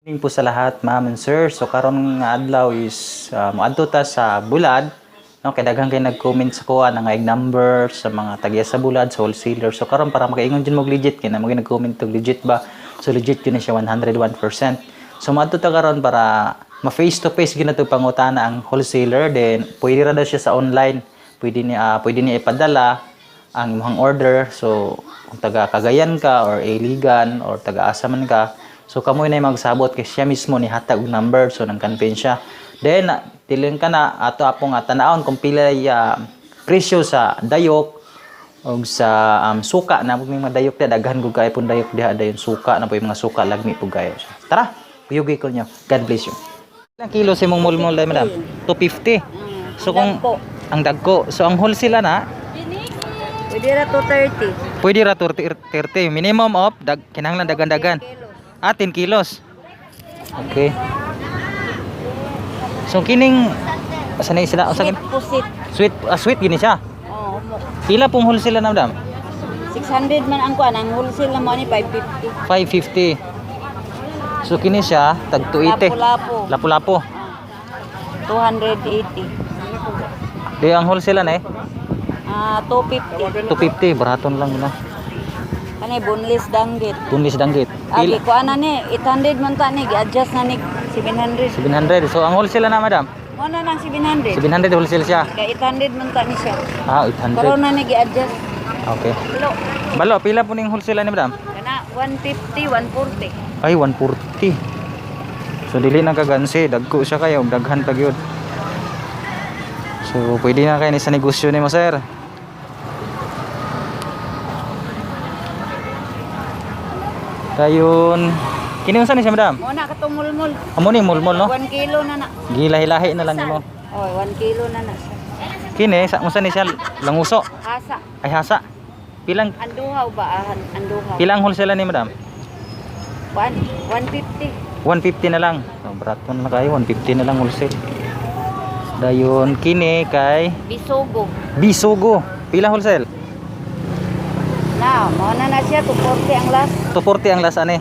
Morning po sa lahat, ma'am and sir. So karon nga adlaw is moadto ta sa Bulad. No, kay daghan kay nag-comment sa kuha na nga number sa mga tagya sa Bulad, sa wholesaler. So karon para makaingon jud mo og legit kay na mo nag-comment og legit ba. So legit yun na siya 101%. So moadto ta karon para ma face to face gyud nato pangutana ang wholesaler, then pwede ra daw siya sa online. Pwede niya ipadala ang imong order. So kung taga Cagayan ka or Iligan or taga asa man ka, so kamoy na magsabot kay siya mismo ni hatag og number, so nang campaign siya. Then tilin ka na ato apo nga tanawon kung pila presyo sa dayok og sa suka na pud may mga dayok diha, daghan gud kaayo pud dayok diha, dayon suka na po yung mga suka, lagmi pud kayo siya. Tara, kuyugi ko niyo. God bless you. Ilang kilo sa imong mulmul dai, madam? 250. So kung ang dagko, so ang wholesale na Pwede ra 230. Pwede ra 30, 30 minimum of dag kinahanglan dagan-dagan. Ah, 10 kilos. Okay. So kining asa na sila usa Sweet pusit. Sweet, sweet gini siya. Oh, humok. Pila pong wholesale na, madam? 600 man ang kuan, ang wholesale na mo ni 550. 550. So kini siya tag 280. Lapo-lapo. Lapu-lapo. 280. Di ang wholesale na eh Ah, 250. 250, baraton lang na. Kani boneless danggit. Boneless danggit. Agi Pila? kuan na ni 800 man ta ni, gi-adjust na ni 700. 700. So ang wholesale na, madam? Mo na nang 700. 700 wholesale siya. Kay 800 man ta ni siya. Ah, 800. Karon na ni gi-adjust. Okay. Kilo. Balo, pila po ning wholesale ni, madam? Kana 150, 140. Ay, 140. So dili na kagansi, dagko siya kayo, daghan pa gyud. So pwede na kayo ni sa negosyo nimo, sir. Dayon, kini unsa ni siya, madam? Mo na katong mulmul. Amo ni mulmul, no? 1 kilo na na. Gilahi-lahi na lang nimo. Oh, 1 kilo na na siya. Kini sa unsa ni siya, languso? Hasa. Ay, hasa. Pilang Anduhaw ba? Ah, anduhaw. pilang wholesale ni, madam? 150. 150 na lang. So, baraton na kayo, 150 na lang wholesale. Dayon kini kay Bisugo. Bisugo. Pila wholesale? Na, mo na na siya 240 ang last. 240 ang last ani.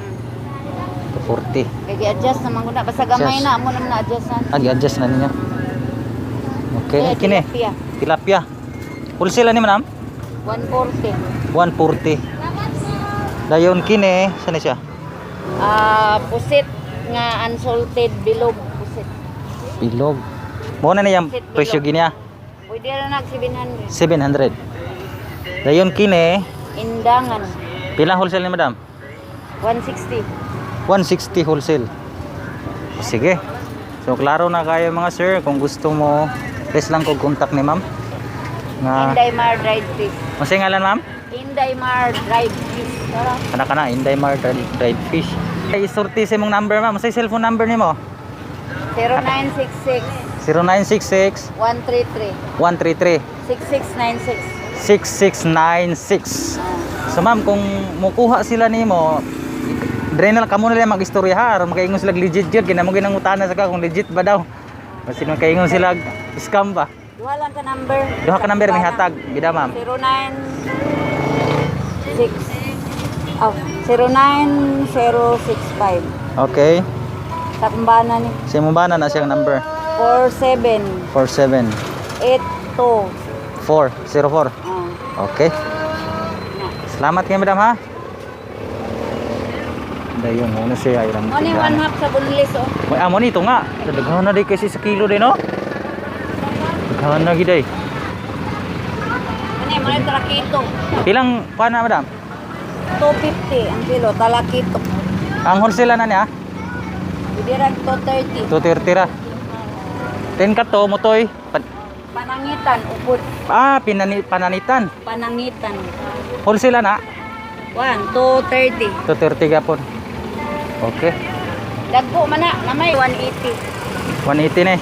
240. Kay gi-adjust naman ko na basta gamay Adjust. na mo naman na adjust na. Ah, gi-adjust na ninyo. Okay, Eh, kini tilapia. Tilapia. Wholesale ani, ma'am? 140. 140. Dayon kini, saan na siya? Ah, pusit nga unsalted bilog pusit. Bilog. Mo na niyang Pusit bilog. presyo gini ah. Pwede ra nag 700. 700. Dayon kini, Indangan pila wholesale ni madam? 160. 160 wholesale. Sige. So klaro na kayo, mga sir, kung gusto mo, please lang kog contact ni ma'am. Nga Inday Mar dried fish. Unsay ngalan, ma'am? Inday Mar dried fish. Tara. Kana kana Inday Mar dried fish. Ay, isurti sa imong number, ma'am. Unsay cellphone number nimo? 0966 0966 133 133 6696. 6696. So ma'am, kung mukuha sila nimo, dre na lang kamo na lang mag-istorya ha, aron makaingon sila legit jud, kay namo ginangutana sa ka kung legit ba daw. Basin makaingon sila scam ba. Duha lang ka number. Duha ka number may hatag, gida, ma'am. 096 Oh, 09065. Okay. Sa kumbana ni Sa imong bana na siyang number? 47 47 82. 404. Oh. Okay. Salamat kayo, madam, ha. Dayon mo na siya ilang. Mo ni one half sa bunlis oh. May amo nito nga. Daghan na di kasi sa kilo din, no? Daghan na gid ay. Ani mo ni talakito. Pilang kuan na, madam? 250 ang kilo talakito. Ang wholesale na niya, Pwede ra 230. 230 ra. 10 ka to motoy. Panangitan ubod. Ah, pananitan. Panangitan. Wholesale na 1 230. 230 gapon. Okay. Dagko man na, namay 180. 180 na eh.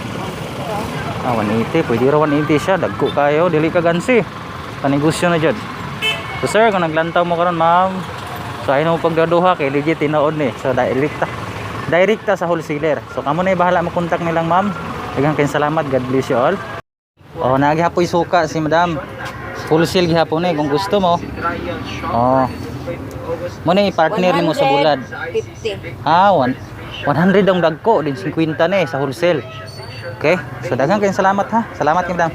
Ah, 180. Pwede ra 180 siya. Dagko kayo. Dili ka gansi. Panegosyo na jud. So sir, kung naglantaw mo karon, ma'am, so ay mo pagdaduha kay legit tinuod ni. So direct ta. Direct ta sa wholesaler. So kamo na bahala mo contact nilang ma'am. Daghang kayong salamat. God bless you all. Oh, nagihapoy suka si madam. Wholesale gihapon eh kung gusto mo. Oh. Mo na partner nimo sa Bulad. 150. Ah, one, 100 ang dagko din, 50 na eh sa wholesale. Okay? So daghan kayong salamat ha. Salamat kay madam.